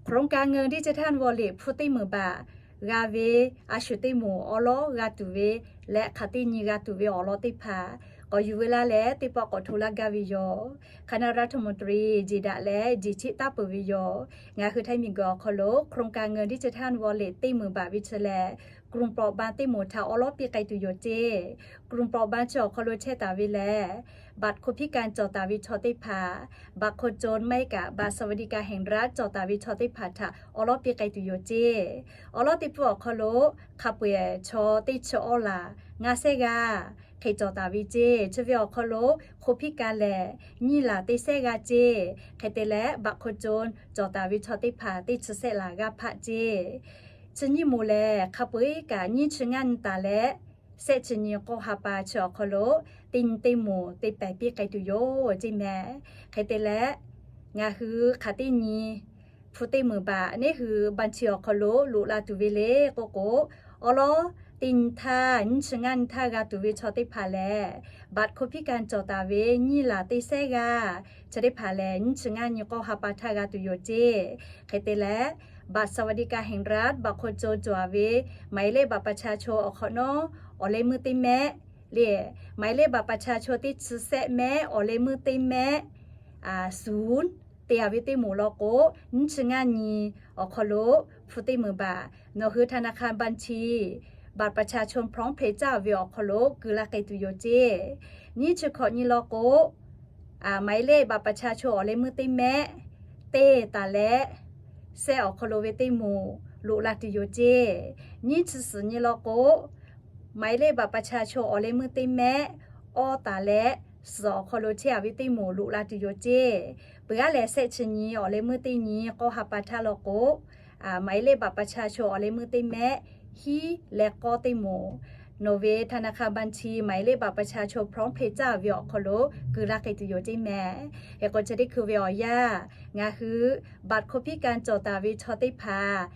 โครงการเงินดิจิทัลวอลเล็ต hpu teˇ meunˍ baꞈ g'a ve, a shu teˇ moˍ awˉ lawˉ g'a tuˬ ve leh hk'aˬ teˇ nyi g'a tuˬ ve awˬ lawn teˇ hpaˍ k'awꞈ yuˬ veu laˇ leh, teˇ pawˆ k'awꞈ hto laˇ gaˇ ve yoˬ. คณะรัฐมนตรี jeˬ daꞈ leh jeˬ chiˆ taˇ peuˬ ve yoˬ. Ngaˬ hui Htaiˇ miˬguiˬ awˬ hk'aw lo โครงการเงินดิจิทัลวอลเล็ต teˇ meunˍ baꞈ ve chi lehˬ, กรุงไทย teˇ moˍ htaꞈ awˉ lawˉ piˇ k'ai tuˬ yoˬ ceˇ. กรุงไทย chi awˬ hk'aw lo chehˇ taˍ ve lehˬ, บัตรคนพิการ cawˬ taˍ ve chaw teˇ hpaˍ, บัตรคนจน maˇ heˆ kaꞈ บัตรสวัสดิการแห่งรัฐ cawˬ taˍ ve chaw teˇ hpaˍ htaꞈ awˉ lawˉ piˇ k'ai tuˬ yoˬ ceˇ. Awˉ lawˉ teˇ pfuhˇ awˬ hk'aw lo hk'a peu-eˬ chaw teˇ chi awˇ laˬ ngaˇ sehˉ g'aˇ hk'e cawˬ taˍ ve ceˇ. Chi ve awˬ hk'aw lo คนพิการ lehˬ nyiˇ laˬ teˇ sehˉ g'aˇ ceˇ. Hk'e te leh บัตรคนจน cawˬ taˍ ve chaw teˇ hpaˍ teˇ chi sehˉ laˬ g'aˇ hpaˆ ceˇ. Chi nyiˇ moˍ lehˬ, hk'a peu-eˬ kaꞈ nyiˇ chi ngaˇ nyi taˍ leh, sehˆ chi nyi k'awˇ ha pa chi awˬ hk'aw lo teˇ nyi teˇ moˍ te pehˍ piˇ k'ai tuˬ yoˬ ceˇ mehˍ. Hk'e te leh, ngaˬ hui hk'aˬ teˇ nyi hpu teˇ meunˍ baꞈ neˉ hui บัญชี awˬ hk'aw lo loꞈ la tuˬ ve le k'oˆ k'o, awˉ lawˉ teˇ nyi htaˇ nyiˇ chi ngaˇ nyi htaˇ g'a tuˬ ve chaw teˇ hpaˍ lehˬ, บัตรคนพิการ cawˬ taˍ ve nyiˇ laˬ teˇ sehˉ g'aˇ chi teˇ hpaˍ lehˬ, nyiˇ chi ngaˇ nyi k'awˇ ha pa htaˇ g'a tuˬ yoˬ ceˇ. Hk'e te leh, บัตรสวัสดิการแห่งรัฐ บัตรคนจน cawˬ ve หมายเลขบัตรประชาชน awˬ hk'awꞈ nawˉ awˬ leh meuˇ teˇ mehˆ le, หมายเลขบัตรประชาชน teˇ chi sehˆ mehˆ awˬ leh meuˇ teˇ mehˆ ศูนย์ te-a ve teˇ moˍ law k'o, nyiˇ chi ngaˇ nyi awˬ hk'aw lo hpu teˇ meunˍ baꞈ nawˬ hui ธนาคารบัญชี บัตรประชาชน พร้อมเพย์ caˇ-a ve awˬ hk'aw lo keu laˇ k'ai tuˬ yoˬ ceˇ. Nyiˇ chi hkawꞈ nyi law k'o, หมายเลขบัตรประชาชน awˬ leh meuˇ teˇ mehˆ te taˍ leh, sehˆ awˬ hk'aw lo ve teˇ moˍ loꞈ la tuˬ yoˬ ceˇ. Nyiˇ chi suhˍ nyi law k'o, หมายเลขบัตรประชาชน awˬ leh meuˇ teˇ mehˆ awˇ taˍ leh, suhˍ awˬ hk'aw lo chehˇ-a ve teˇ moˍ loꞈ la tuˬ yoˬ ceˇ. Peuˬ aˉ lehˬ, sehˆ chi nyi awˬ leh meuˇ teˇ nyi k'awˇ ha pa htaˇ law k'o, หมายเลขบัตรประชาชน awˬ leh meuˇ teˇ mehˆ hiˉ leh k'awˇ teˇ moˍ nawˬ ve ธนาคารบัญชี หมายเลขบัตรประชาชน พร้อมเพย์ caˇ-a ve awˬ hk'aw lo keu laˇ k'ai tuˬ yoˬ ceˇ mehˍ. Hk'e k'o, chi teˇ hkui ve awˬ yanˇ, ngaˬ hui บัตรคนพิการ cawˬ taˍ ve chaw teˇ hpaˍ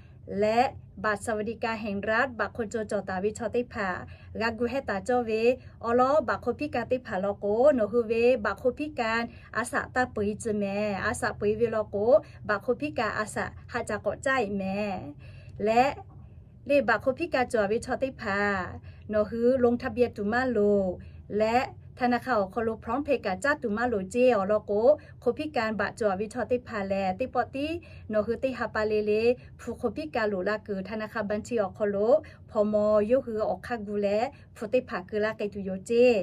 leh บัตรสวัสดิการแห่งรัฐ บัตรคนจน cawˬ taˍ ve chaw teˇ hpaˍ g'a gu hehˇ taˍ cawˇ ve awˉ lawˉ บัตรคนพิการ teˇ hpaˍ law k'o, nawˬ hui ve บัตรคนพิการ a shaꞈ taˇ peuˬ-e tcuh mehˍ. A shaꞈ peuˬ-e ve law k'o, บัตรคนพิการ a shaꞈ haꞈ ca k'awꞈ caˇ-e mehˍ. Leh, le บัตรคนพิการ cawˬ-a ve chaw teˇ hpaˍ nawˬ hui ลงทะเบียน tuˬ maˇ loˍ leh ธนาคาร awˬ hk'aw lo พร้อมเพย์ kaꞈ caˇ tuˬ maˇ loˍ ceˇ. Awˬ lawn k'o, คนพิการ บัตร cawˬ-a ve chaw teˇ hpaˍ lehˬ, teˇ pawˆ tiˉ nawˬ hui teˇ ha pa le le hpu คนพิการ loꞈ la kuiˬ ธนาคารบัญชี awˬ hk'aw lo hpawnˬ maw yawˇ hui awˬ hk'aˇ gu leh hpu teˇ hpaˍ keu laˇ k'ai tuˬ yoˬ ceˇ.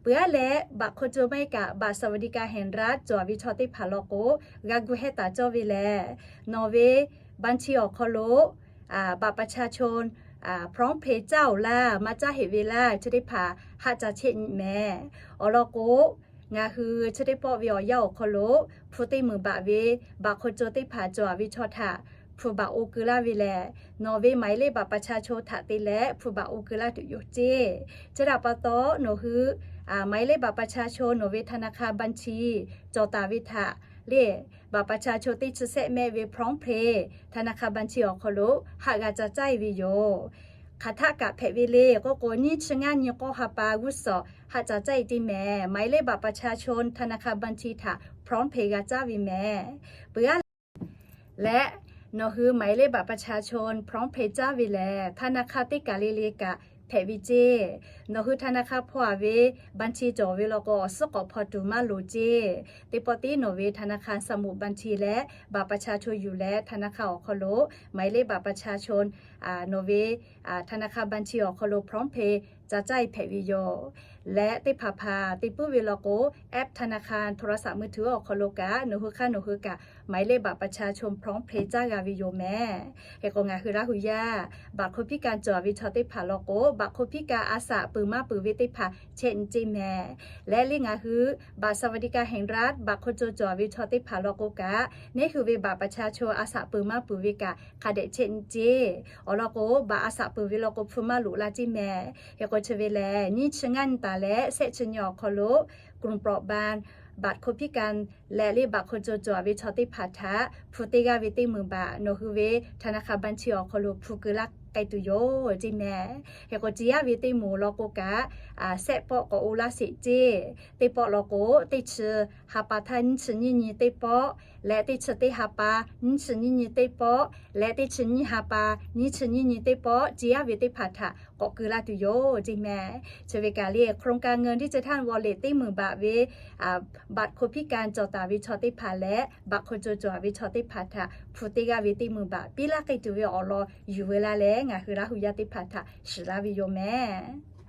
Peuˬ aˉ leh, บัตรคนจน maˇ heˆ kaꞈ บัตรสวัสดิการแห่งรัฐ cawˬ-a ve chaw teˇ hpaˍ law k'o, g'a gu hehˇ taˍ cawˇ ve lehˬ, nawˬ ve บัญชี awˬ hk'aw lo บัตรประชาชน พร้อมเพย์ caˇ-oˬ laˇ maˇ caˇ heꞈ ve laˇ chi teˇ hpaˍ haꞈ ca chehˇ nyi mehˍ. Awˬ lawn k'o, ngaˬ hui chi teˇ pawˆ ve awˬ yanˇ awˬ hk'aw lo hpu teˇ meunˍ baꞈ ve บัตรคนจน teˇ hpaˍ cawˬ-a ve chaw htaꞈ hpu baꞈ oˇ keu laˇ ve lehˬ, nawˬ ve หมายเลขบัตรประชาชน htaꞈ te leh hpu baꞈ oˇ keu laˇ tuˬ yoˬ ceˇ. Chi htaꞈ pa taw, nawˬ hui หมายเลขบัตรประชาชน nawˬ ve ธนาคารบัญชี cawˬ taˍ ve htaꞈ le บัตรประชาชน teˇ chi sehˆ mehˆ ve พร้อมเพย์ ธนาคารบัญชี awˬ hk'aw lo haꞈ g'a ca caˇ-e ve yoˬ. Hk'aˬ htaˆ kaꞈ hpehꞈ ve le k'oˆ k'o, nyiˇ chi ngaˇ nyi k'awˇ ha pa g'uˇ suhˍ haꞈ ca caˇ-e teˇ mehˍ. หมายเลขบัตรประชาชน ธนาคารบัญชี htaꞈ พร้อมเพย์ g'a caˇ ve mehˍ. Peuˬ aˉ leh, nawˬ hui หมายเลขบัตรประชาชน พร้อมเพย์ caˇ ve lehˬ, ธนาคาร teˇ kaˬ le le kaꞈ hpehꞈ ve ceˇ. Nawˬ hui ธนาคาร hpaw-a ve บัญชี cawˬ ve law k'o, awˬ suhˉ k'awꞈ hpaw tuˬ maˇ loˍ ceˇ. Teˇ pawˆ tiˉ nawˬ ve ธนาคาร สมุดบัญชี leh บัตรประชาชน yuˬ leh ธนาคาร awˬ hk'aw lo หมายเลขบัตรประชาชน nawˬ ve ธนาคาร บัญชี awˬ hk'aw lo พร้อมเพย์ ca caˇ-e hpehꞈ ve yoˬ. Leh teˇ hpaˍ hpaˍ te puiˉ ve law k'o, แอปธนาคาร โทรศัพท์มือถือ awˬ hk'aw lo kaꞈ nawˬ hui hk'aˇ nawˬ hui kaꞈ หมายเลขบัตรประชาชน พร้อมเพย์ caˇ g'a ve yoˬ mehˍ. Hk'e k'o, ngaˬ hui Laˇ hu yaˇ บัตรคนพิการ cawˬ-a ve chaw teˇ hpaˍ law k'o, บัตรคนพิการ a shaꞈ peuˬ maˇ peuˬ ve teˇ hpaˍ chehˇ nyi ceˇ mehˍ. Leh le ngaˬ hui บัตรสวัสดิการแห่งรัฐ บัตรคนจน cawˬ-a ve chaw teˇ hpaˍ law k'o kaꞈ, neˉ hui ve บัตรประชาชน a shaꞈ peuˬ maˇ peuˬ ve kaꞈ hk'a dehꞈ chehˇ nyi ceˇ. Awˬ lawn k'o, บัตร a shaꞈ peuˬ ve law k'o, hpu maˇ loꞈ la ceˇ mehˍ. Hk'e k'o, chi ve lehˬ, nyiˇ chi ngaˇ nyi taˍ leh sehˆ chi nyi awˬ hk'aw lo กลุ่มเปราะบาง บัตรคนพิการ leh le บัตรคนจน cawˬ-a ve chaw teˇ hpaˍ htaꞈ hpu te g'aˇ ve teˇ meunˍ baꞈ nawˬ hui ve ธนาคาร บัญชี awˬ hk'aw lo hpu keu laˇ k'ai tuˬ yoˬ ceˇ mehˍ. Hk'e k'o, ci yaˇ ve teˇ moˍ law k'o kaꞈ, shehˆ pawˆ k'awꞈ oˇ laˇ sheˍ ceˇ. Teˇ pawˆ law k'o, teˇ chi ha pa htaˇ nyiˇ chi nyiˇ nyi teˇ pawˆ leh, teˇ chi teˇ ha pa nyiˇ chi nyiˇ nyi teˇ pawˆ leh, teˇ chi nyiˇ ha pa nyiˇ chi nyiˇ nyi teˇ pawˆ, ci yaˇ ve teˇ hpaˍ htaꞈ k'awꞈ keu laˇ tuˬ yoˬ ceˇ mehˍ. Chi ve kaꞈ lehˬ, โครงการเงินดิจิทัลวอลเล็ต teˇ meunˍ baꞈ ve บัตรคนพิการ cawˬ taˍ ve chaw teˇ hpaˍ leh บัตรคนจน cawˬ ve chaw teˇ hpaˍ htaꞈ hpu teˇ g'aˇ ve teˇ meunˍ baꞈ piˇ laˇ k'ai tuˬ ve awˬ lawn yuˬ ve laˇ leh, ngaˬ hui Laˇ huˍ yaˇ teˇ hpaˍ htaꞈ shiˍ laˇ ve yoˬ mehˍ.